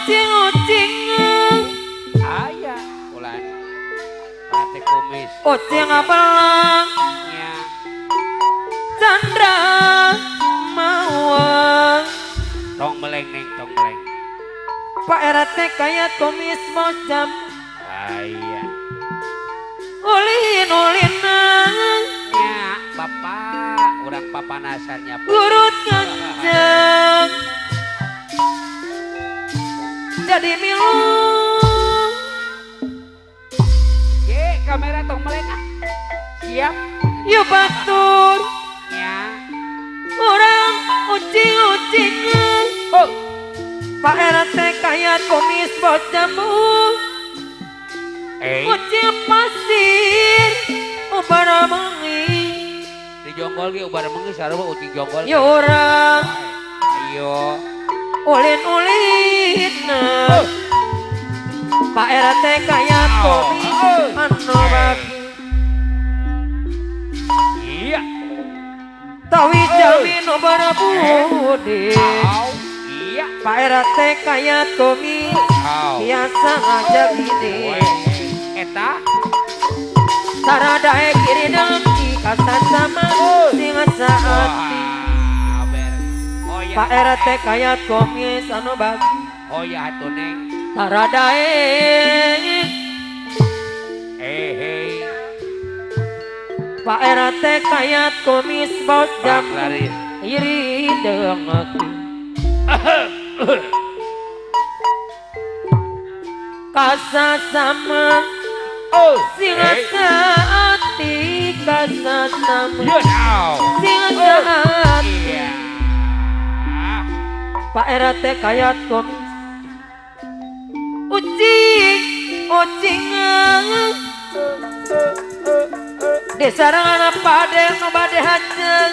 Ucing-ucing. Aya ulan pate kumis. Ucing belang. Nya. Chandra mawang. Tong meleng neng, tong meleng. Pak RT kaya kumis bos jam. Aya. Ulin ulinan. Nya bapak urang papanasannya. Gurut nganjang. Jadi milu. Ye, kamera tong meleng ah. Siap. Yo batur. Nya. Urang ucing-ucing. Oh. Pak RT kaya kumis bos jambu. Eh. Ucing pasir ubara bengi. Di jonggol ge ubara bengi sarua ucing jonggol. Yo urang. Ayo. Ulin-ulin. Oh. Pak RT kaya kumis anu bagi. Iya. Tawi jalmi nu barabudi. Iya. Pak RT kaya kumis biasa ngajak gini. Eta. Saradae kiri dengki kasasama sing saati. Pak RT kaya kumis anu bagi. Oh ya atuh neng. Saradae. Eh. Pak RT kaya kumis bos jam. Iri dengki. Kasasama sing saati kasasama sing saati. Pak RT kaya kumis ucing ucing desa rangan pade nu bade hajeng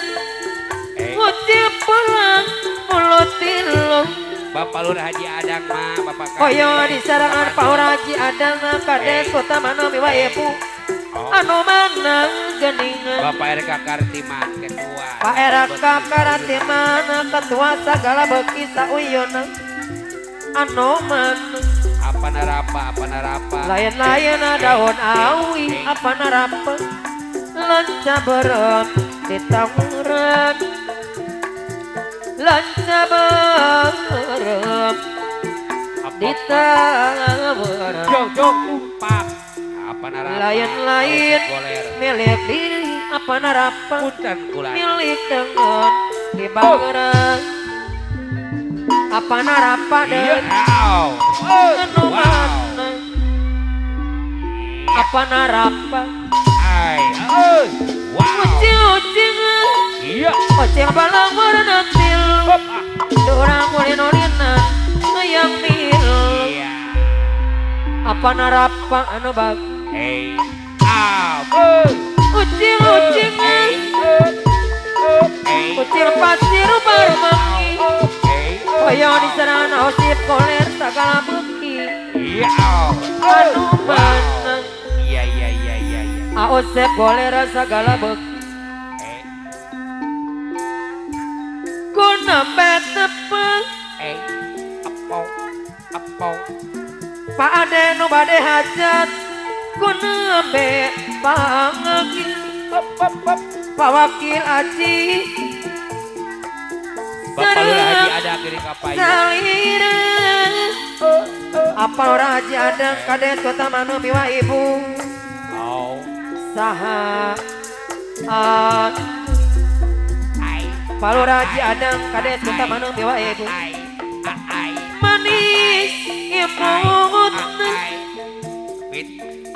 ucing pulang mulut tilu. Bapak Lurah Haji Adang mah Bapak koyo di sarangan Pak Lurah Haji Adang mah kades kota mana miwa ibu anu manang geningan. Bapak RK Kartiman ketua. Pak RK Kartiman ketua sagala beuki sauyuna anu manang. Apa narapa, apa narapa. Lain-lain daun awi apa narapa lanca berem di tawuran. Lanca berem di tawuran. Jong jong umpak apa narapa. Lain-lain milik diri apa narapa milik dengan di bangeran. Apa narapa dan anu mana apa narapa. Ucing ucing ucing balang warna tilu dorang ulin-ulinan hayang milu. Apa narapa anu bagi. Ucing ucing ucing pasir barmangi. Koyo di sarana osip koler sagala beuki. Anu mana. Iya iya iya iya. Aosep koler sagala beuki. Kuna betepeng. Apau apau. Pak Ade nu bade hajat. Kuna be pangeuki. Pak Wakil Aji. Bapak Lurah Haji Adang kiri kapayu. Apa Lurah Haji Adang kades kota manu miwa ibu. Saha. Pak Lurah Haji Adang kades kota manu miwa ibu. Manis imut.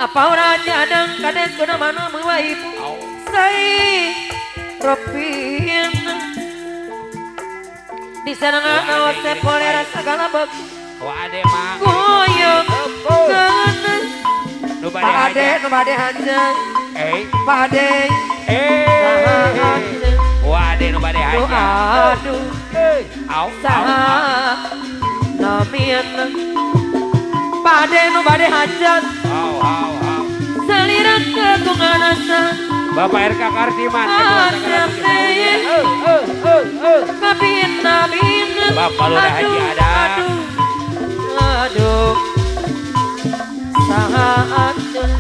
Apa Lurah Haji Adang kades kota manu miwa ibu. Sai Ropin. Di sarangan awase polera sagala beuki. Wa ade mah. Goyong keun. Pak Ade nu bade hajat. Pak Ade. Wa ade nu bade hajat. Aduh. Saha namina. Pak Ade nu bade hajat. Salira kagungan asa. Bapak RK Kartiman Bapak Lurah Haji Adang. Aduh saha anjeun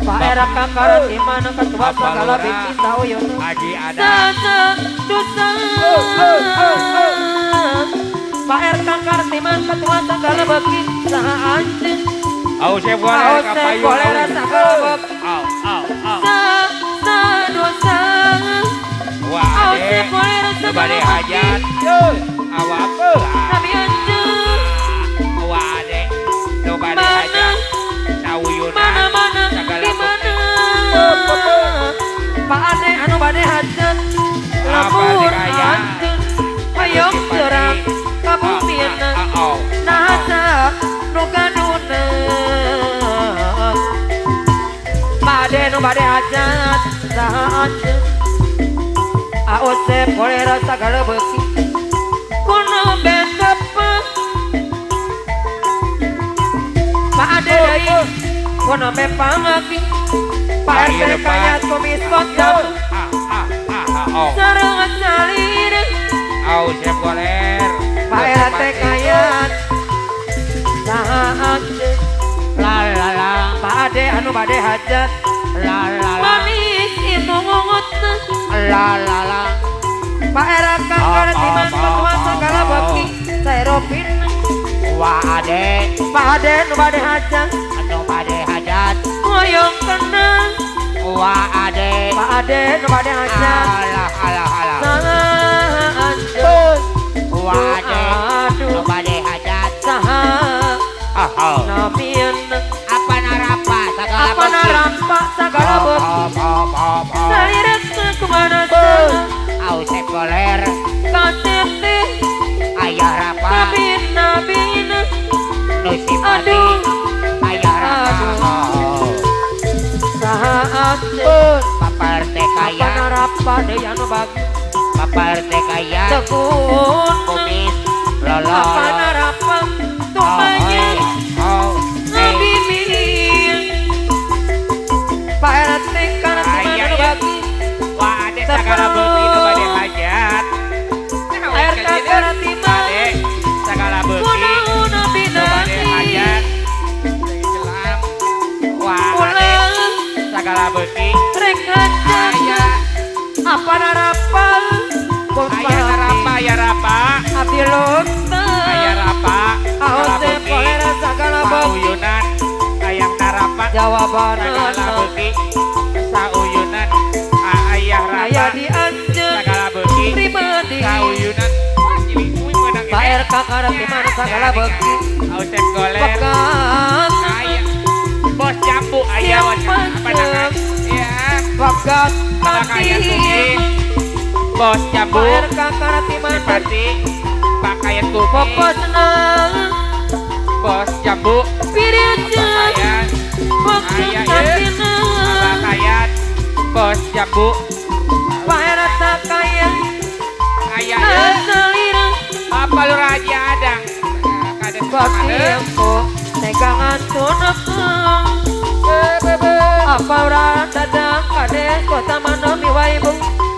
Pak Era Kartiman ketua segala beki sauyun Haji Adam dosa Pak RK Kartiman ketua segala beki saha anjeun Au sep goler ka payun goler segala beki au au au sa dosa wah ade bade hajat awak nabi anjeun wah ade nu bade hajat sauyunan mana-mana segala di mana Pak Ade anu bade hajat lamun anjeun hoyong terang ka bumina nah nu gaduna Pak Ade nu bade hajat saha anjeun Aosep kolera sagala beuki kuno betepeng Pak Ade deui kuno mepangaki Pak RT kaya kumis kotam sareng salir Aosep goler Pak RT kaya saha anjeun la la la Pak Ade anu bade hajat la la la manis itu ngungutna la la la Pak Era Kartiman ketua segala beki saeropin wah ade Pak Ade nu bade hajat anu bade hajat hoyong kenang wah ade Pak Ade nu bade hajat alah alah alah saha anjeun wah ade nu bade hajat saha namina apa narapa segala apa narapa segala beki salirek kumana saha Ausep goler katete ayah rapa nabina bina nu sipati aduh ayah rapa saha anjeun Papa RT apa kaya narapa deui anu bagi Papa RT kaya tekun kumis lolo apa narapa tumanya ngabimbing Pak RT Kartiman anu bagi wah ade sagala beuki nu bade hajat RK Kartiman ade sagala beuki kunaon nu bade hajat wah ade sagala beuki rek hajat aya apa narapa aya narapa aya rapa abdi lonta aya rapa Aosep kolera sagala beuki sauyunan ayang narapa jawabanana sagala beuki sauyunan ayah rapa aya di anjeun sagala beuki pribadi sauyunan wah cili kuy meunang Pak RK Kartiman sagala beuki Ausep goler pekat aya bos jambu aya apa namanya ya pekat pakaian kumis bos jambu Pak RK Kartiman sipati pakaian kumis poposna bos jambu piriaja pakaian pekat aya katina pakaian bos jambu Pak RT kaya aya asalira apa lu raja adang kades baki empo tega ngantunkeun apa urang dadang kades kota mana miwaibu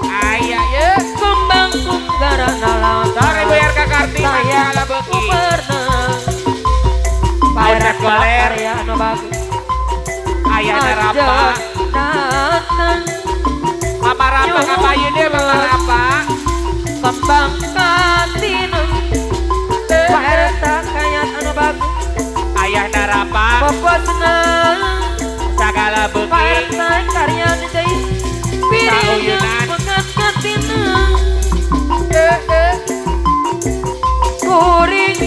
aya ye kembang kunggara nalawan sore Bu RK Kartiman saya segala beuki pernah Pak Ausep RK goler karya anu bagus aya narapa datang Mama Rapa kapayun deh Mama Rapa kembang katina Pak RT kaya anu bagus ayah narapa poposna segala Pak beuki RT karya deui piriaja Sauyunan. pekat katina kuring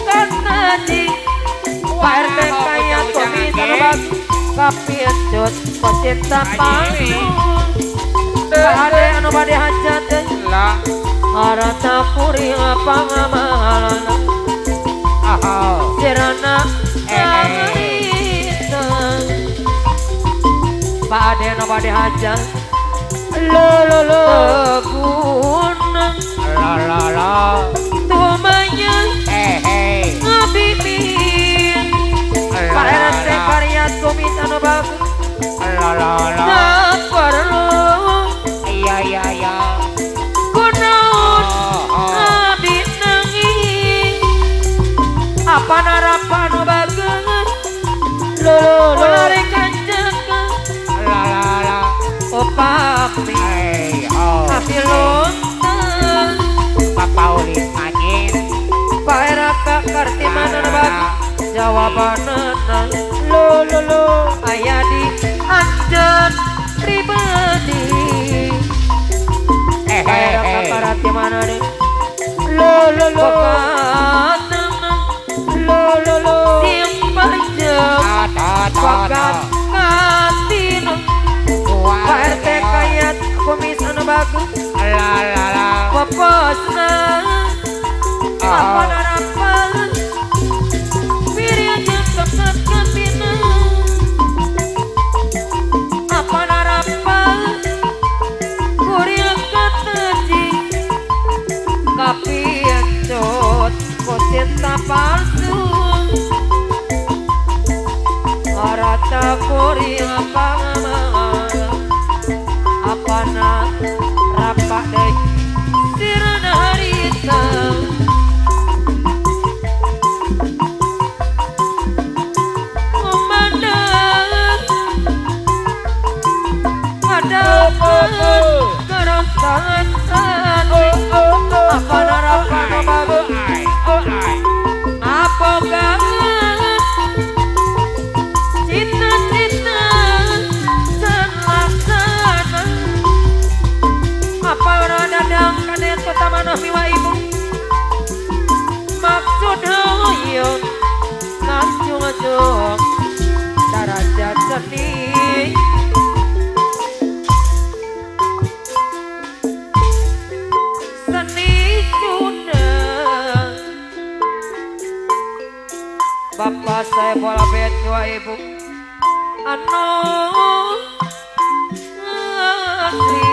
kataji Pak RT kaya kumis anu bagus kapicut kocinta palsu Pak Ade anu bade hajat deui lah harta kuring apa ngamahalana sirana ngarita Pak Ade anu bade hajat lo lo lo tegun la la la tumanya eh ngabimbing Pak RT karya kumis anu bagus la la la tak perlu iya iya iya kunaon oh abdi nangis apa narapa Jawabanana lo lo lo aya di anjeun pribadi. Eh Kaya eh. kakarati mana deh lo lo lo lo lo lo sing panjang bakat katino Pak RT kayat kumis anu bagus La la la. Poposna apa narapan piringnya tempat katina apa narapan kuring kateji kapiencut ku cinta palsu arata kuring pangaman apa na rapak deui sirna harita memandang ada kerantangan apa narapan bagus apa kangen cita-cita terlaksana apa dadang kadet kota manah miwa ibu maksud hoyong ngacung-ngacung darajat seni seni Sunda. Bapak saya bola bet dua ibu anu asli.